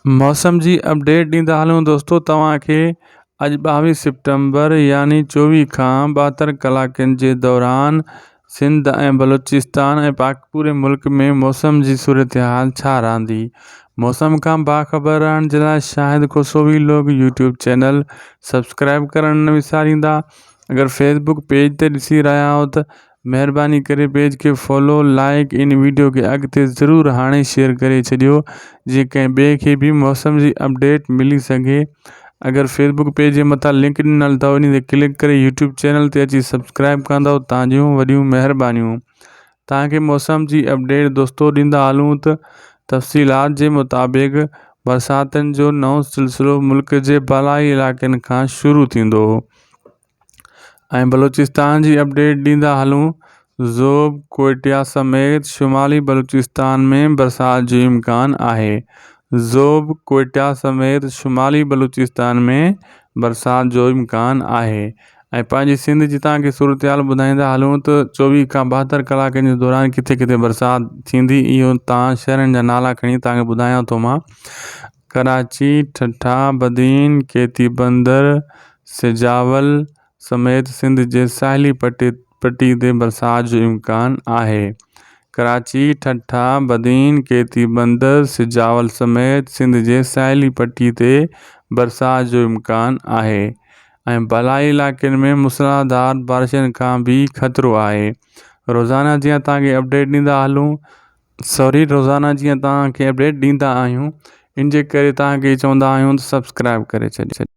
موسم جي اپڊيٽ ڏيندا هلون دوستو توهان کي اڄ 22 سيپٽمبر يعني 24 کان 72 ڪلاڪن جي دوران سنڌ ۽ بلوچستان ۽ پاڪ پوري ملڪ ۾ موسم جي صورتحال ڇا رهندي موسم کان باخبر رهڻ جي لاء Shahid Khoso vlog YouTube channel subscribe ڪرڻ نه وساريندا اگر فيسبوڪ پيج تي ڏسي رهيا آهيو ته مهرباني ڪري پيج کي فالو لائيڪ ان ويڊيو کي اڳتي ضرور هاڻي شيئر ڪري ڇڏيو جيئن ڪنهن ٻئي کي به موسم جي اپڊيٽ ملي سگهي اگر فيسبوڪ پيج جي مٿان لنڪ ڏنل اٿو ان تي ڪلڪ ڪري يوٽيوب چينل تي اچي سبسڪرائب ڪندو تان جون وڏيون مهربانيون تان کي موسم جي اپڊيٽ دوستو ڏيندا هلون ته تفصيلات جي مطابق برساتن جو نئون سلسلو ملڪ جي بالائي علائقن کان شروع ٿيندو. ۽ بلوچستان جي اپڊيٽ ڏيندا هلون زوب ڪوئٽيا سميت شمالي بلوچستان ۾ برسات جو امڪان آهي زوب ڪوئٽيا سميت شمالي بلوچستان ۾ برسات جو امڪان آهي ۽ پنهنجي سنڌ جي تان کي صورتحال ٻڌائيندا هلون ته 24 کان 72 ڪلاڪن جي دوران ڪٿي ڪٿي برسات ٿيندي اهو تان شهرن جا نالا کڻي تان کي ٻڌايان ٿو مان ڪراچي، ٺٽا، بدين، ڪيتي بندر، سجاول سميت سنڌ جي ساحلي پٽي پٽي تي برسات جو امڪان آهي. ڪراچي، ٺٽا، بدين، ڪيتي بندر، سجاول سميت سنڌ جي ساحلي پٽي تي برسات جو امڪان آهي ۽ بالائي علائقن ۾ موسلاڌار بارشن کان به خطرو آهي. روزانه جيان توهان کي اپڊيٽ ڏيندا هلون. سوري روزانه جيئن توهان کي اپڊيٽ ڏيندا آهيون ان جي ڪري توهان کي چوندا آهيون ته سبسڪرائب ڪري ڇڏيو.